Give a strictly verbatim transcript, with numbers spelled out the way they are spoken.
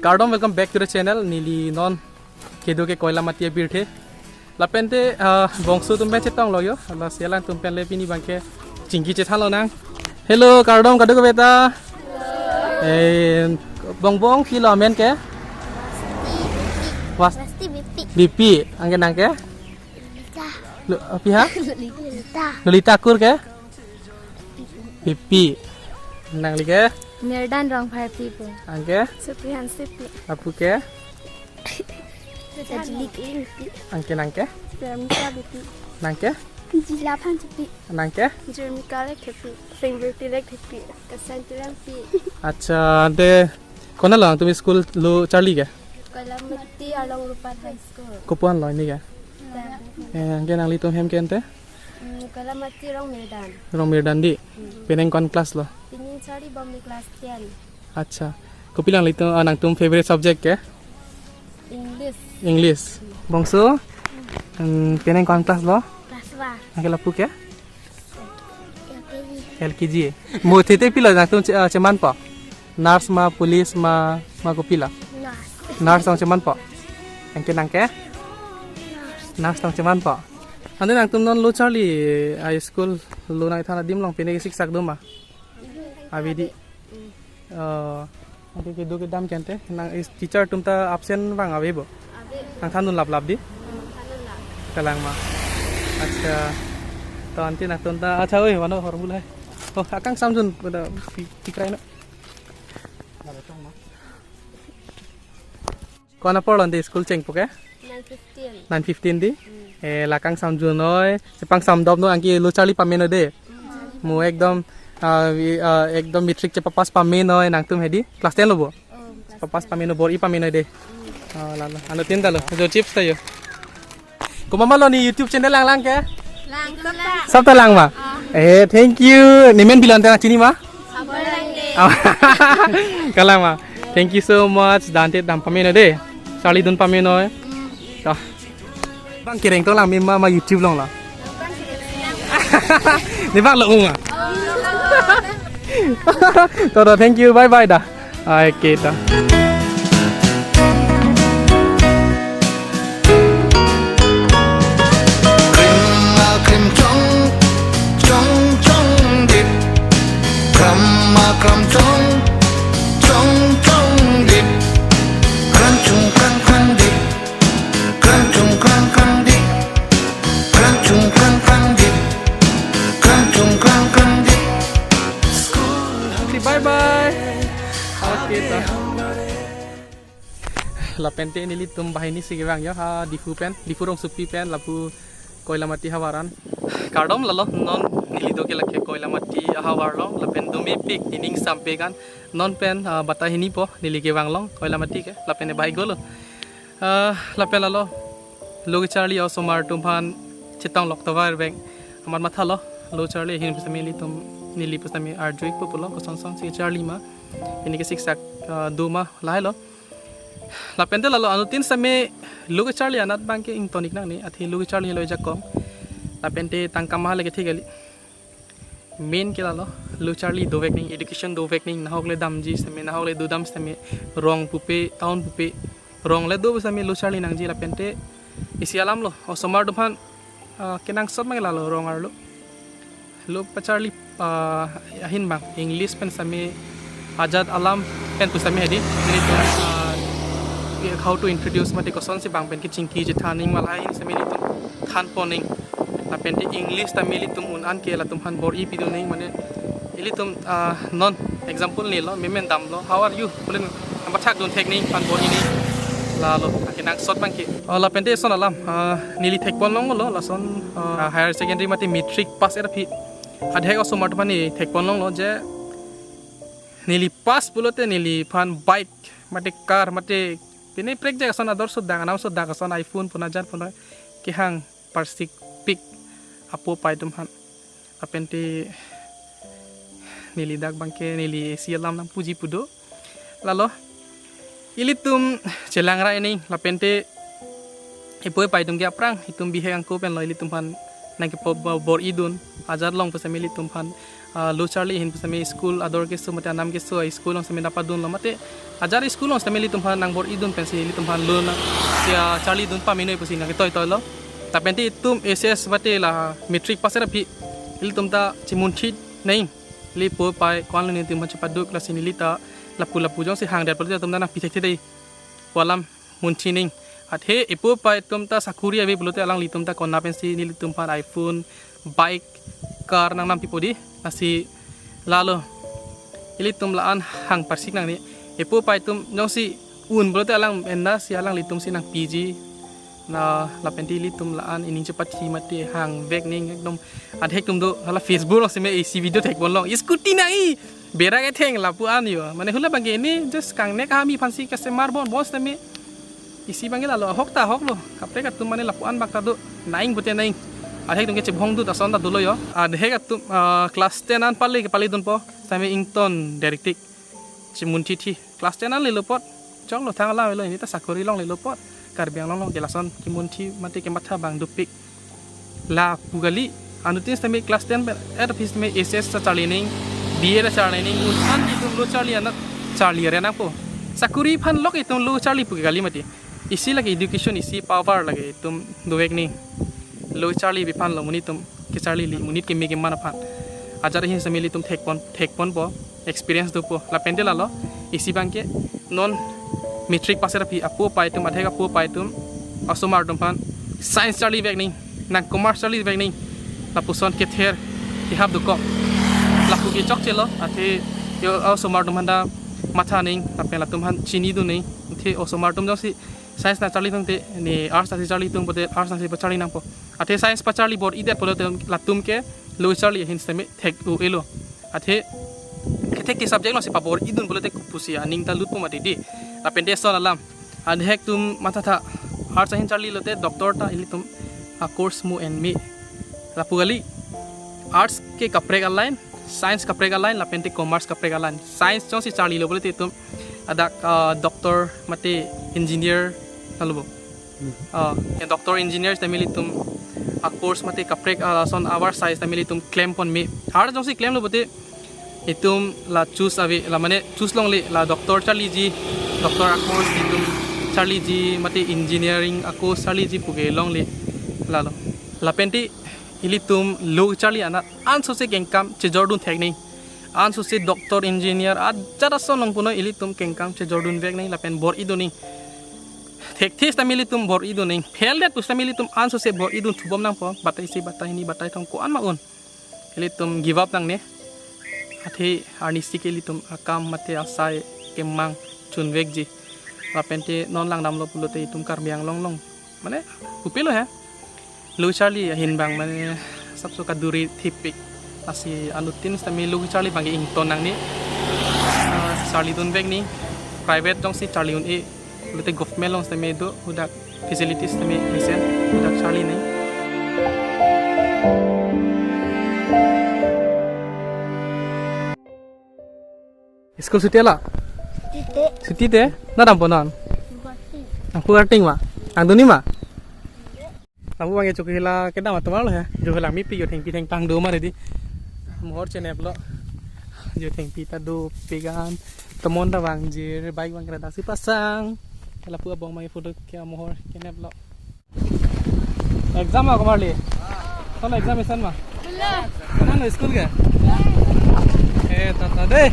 Kardom, welcome back to the channel. Neli non kedo ke Koilamati abirthe. Lapente, ah, bongso atum pen chetonglo yo. Lasi alangtum pen le pini abangke chingki chethan lonang. Hello, kardom kadokave ta. Eh, bongbong, pilo amen ke? Was- Wasti Bipi. Bipi, anke nang ke? Lolita. Lu-, pi ha? Lolita. Lolita, akur ke? Bipi. Nangli ke? Mirdan Rongpharpi pu. Anke? Suprihan Sipi. Lapu ke? Tajli Bipi. Anke nang ke? Ramita Bipi. Nang ke? Jila Phanchipi. Nang ke? Jermika Lekthepi. Singvirti Lekthepi. Kasanti Lampi. Acha, ante konat lo nangtum school lo charli ke? Koilamati along Rupat High School. Kopuan lo ini ke? Nah. Eh, anke nanglitum hem ke ante? Hmm, Koilamati Rong Mirdan. Rong Mirdan di? Hmm. Pini nang ko-an class lo? Pini charlibom class ten. Acha. Kopi nanglitum, ah, nangtum favorite subject ke? English. English. Bongso? Hmm, pini nang ko-an class lo? Class one. Anke lapu ke? L K G. L K G. Mo tete pilo nangtum che-, ah, chemanpo? Nurse ma, police ma, ma kopilo? Nurse. Nurse tong chemanpo? Anke nang ke? Nurse. Nurse tong chemanpo? Ante nangtum non lo charli, ah, school lo nangthan adim along pini kesiksak do ma? Ave di. Hmm. Oh, ante kedo kedam ke ante nang is teacher atum ta absent abang ave bo? Ave. Nangthandun laplap di? Hmm, thandun lap. Kalang ma. Acha. To ante nangtum ta, acha oi, vano hormul hai. Oh, akang samjun pada pi-, pikrai na. Ko-an apor lo ante school chengpo ke? Nine fifteen. Nine fifteen di? Hmm. Eh, la akang samjun noi, chepangsamdop noi, anke lo charli pame noi de. Hmm. Mo ekdom, ah, wi-, ah, ekdom matric chepapass pame noi nangtum hedi. Class ten lo bo? Oh, class Papass ten. Pame noi, bor-i pame noi de. Hmm. Ah, lalo. Anuttin ta lo. Jo chips ta yo. Komat ma lo ne YouTube channel langlang ke? Lang, sab ta. Sab ta lang ma? Ah. Eh, thank you. Ne men pilo ante nangchini ma? Sabor Langte. Ah, kalang ma. Thank you so much. Dante dam pame noi de. Charlidun pame noi. Mm. To. Bang kereng to lang mima ma YouTube along la. Ne bang lo ma. To, to, thank you. Bye bye da. Ai, kita. Krim a krim chong, chong chong dip. Kram a kram chong, chong chong dip. Kran chung kran kran dip. Kran chung kran kran dip. Kran chung kran kran dip. Kran chung kran kran dip. School. Bye bye. Okay, ta. Lapente nelitum banghini si kevang yo, ha Diphu pen, Diphu rongsopi pen, lapu Koilamati havar an. Kardom lalo, non neli do ke lake Koilamati ahavar along, lapen do mepik, nening sampik an, non pen, ah, bata hini po, neli kevang along, Koilamati ke, lapen ne banghini lo. Ah, lapen lalo, lo kecharli osomar atum aphan chetong lok tovar beng. Amat mathalo, lo charli ahin pusitame nelitum, neli pusitame arju-ikpo pulo, koson son si charli ma, pini kesiksak, ah, do ma, lahai lo. Lapente lalo anuttin sitame lo kecharli anat abangke ingtonik nangne, athe lo kecharli lo jakong. Lapente tangka maha lake thik kali. Main ke lalo, lo charli dovek ning, education dovek ning, nahok le damji sitame, nahok le dodam sitame, rong pupe, town pupe, rong le do sitame lo charli nangji lapente isi alam lo, osomar atum aphan, ah, kenangsot abang lalo rong arlo. Lo pacharli, ah, ahin abang, English pen sitame ajat alam pen pusitame hedi. Nelitum, ah, how to introduce mate kosonsi bang pen kechingki chethan ning ma lahai ahin sitame nelitum thanpon ning. Lapente English tame nelitum un an ke latum aphan bor-i pidun ning mane nelitum, ah, non example ne lo, memen damlo, "How are you?" Pulen nangpathak dun thek ning aphan bor-i ning. Lalo, akenangsot abangke. Oh, lapente eson alam, ah, neli thekpon longlo, lason, ah, higher secondary mate matric pass-et aphi adhek osomar atum aphan ne thekpon longlo je neli pass pulote neliphan bike mate car mate pine prekjak ason ador sodak, anam sodak ason iPhone puna jan puna kehang parsik pik apo apai atum aphan. Lapente neli dak abangke neli isi alam nangpuji pu do. Lalo ilitum chelang ra ining lapente ipo ipai atum ke aphrang itum bihek angko pen lo ilitum aphan nangkepo bo-, bor-idun, ajat along pu sitame ilitum aphan, ah, lo charli ahin pu sitame school ador keso mate anam keso school along sitame nangpadunlo mate ajat school along sitame ilitum aphan nangbor-idun pensi ilitum aphan lo nang, ya, charlidun pame noi pusi nangketoitoilo. Lapente itum H S mate la matric pass-et aphi ilitum ta chimunthi nang. Ili po pai ko-an lo nelitum aphan chepaduk, lasi neli ta lapu lapu jongsi hangdet pulote atum ta nangpi thekthe dei pu alam munthi nang. Athe ipo pai atum ta sakori ave pulote alanglitum ta konat pensi nelitum aphan iPhone, bike, car nangnampipo dei. Lasi lalo ilitum la-an hang parsik nangne. Ipo pai atum jongsi un pulote alang enda si alanglitum si nangpiji. Na lapente ilitum la-an ining chepathi mate hangvek nang ekdom. Adhek atum do hala Facebook along sitame isi video thekponlong. Scooty nang-i. Berak etheng lapu-an yo. Mane hula abangke ini just kangnek kami aphansi kasemar bon bon sitame. Isi abangke lalo ahok ta ahoklo. Kaprek atum mane lapu-an bak ta do. Nang-i pute nang-i. Adhek atum ke chebhong dut ason ta dolo yo. Adhek atum, ah, class ten an pale ke palidunpo. Sitame ington deriktik. Chimunthi thi. Class ten an lelo apot choklo, thang alam avelo, ini ta sakori longlelo apot. Karbi Anglong along ke lason kemunthi mate kematha abang dopik. Lapu kali, anuttin sitame class ten pen-et aphi sitame H S ta charli nang, B A ta charli nang, un-an itum lo charli anat charli re nangpo. Sakori aphan lok itum lo charli pu ke kali mati. Isi lake education, isi power lake itum dovek nang. Lo charli pi aphan lo monit atum kecharlili, monit keme keman aphan. Ajat ahin sitame ilitum thekpon, thekponpo, experience dopo. Lapente lalo, isi abangke non matric pass-et aphi apo pai atum, adhek apo pai atum, osomar atum aphan science charlivek nang, nang commerce charlivek nang. Lapuson kether kehap dokok. Lapu ke chokchelo, athe yo osomar atum aphan ta matha nang, lapen latum aphan chinidun nang. Athe osomar atum jongsi science nangcharli tangte, ne arts nangsi charlitung pulote arts nangsi pacharli nangpo. Athe science pacharli bor-idet pulote latum ke lo charli ahin sitame thek-o-elo. Athe kethek ke subject alongsi pabor-idun pulote kopusi aning ta lutpo mati dei. Lapente ason alam. Adhek atum mathatha arts ahin charli lote doctor ta ilitum a-course mo en me. Lapu kali, arts ke kaprek a-line, science kaprek a-line, lapente commerce kaprek a-line. Science jongsi charlilo pulote itum adak, ah, doctor mate engineer nanglopo. Hmm. Ah, ya doctor engineer sitame ilitum a-course mate kaprek, ah, lason avarsai sitame ilitum klempon me. Arts jongsi klemlo pulote itum la choose ave, la mane choose longle, la doctor charliji, doctor a-course itum charliji mate engineering a-course charliji pu ke longle lalo. Lapente ilitum lo charli anat ansose kengkam chejordun thek nang. Ansose doctor, engineer, ajat ason longponoi ilitum kengkam chejordunvek nang lapen bor-idun nang. Thekthe sitame ilitum bor-idun nang. Fail det pu sitame ilitum ansose bor-idun thubom nangpo. Batai isi, batai hini, batai thom ko-an ma un. Ilitum give up nangne. Athe arnisi ke ilitum akam mate asai kemang chunvekji. Lapente non langdamlo pulote itum Karbi Anglong along, mane, kopilo he, lo charli ahin abang mane sabso kaduri thipik. Lasi anuttin sitame lo charli abangke ington nangne. Ah, charlidunvek nang. Private jongsi charli un-e pulote government along sitame do, hadak facilities sitame mesen, hadak charli nang. School chuti lo? Chuti te. Chuti te? Nang dampo non? Guwahati. Nang Guwahati ma? Nang duni ma? Lapu abangke chokila kedam atum arlo he. Jo lang mepik, jo thengpi thengphang do ma dei. Mohor cheneplo. Jo thengpi ta dopik an. Tomon ta vangjir, bike abangke daksi pasang. Lapu abang abangke photo ke mohor cheneplo. Exam ma komarli? Kono exam isan ma? Belum. Nang school ke? Eh, tata dei.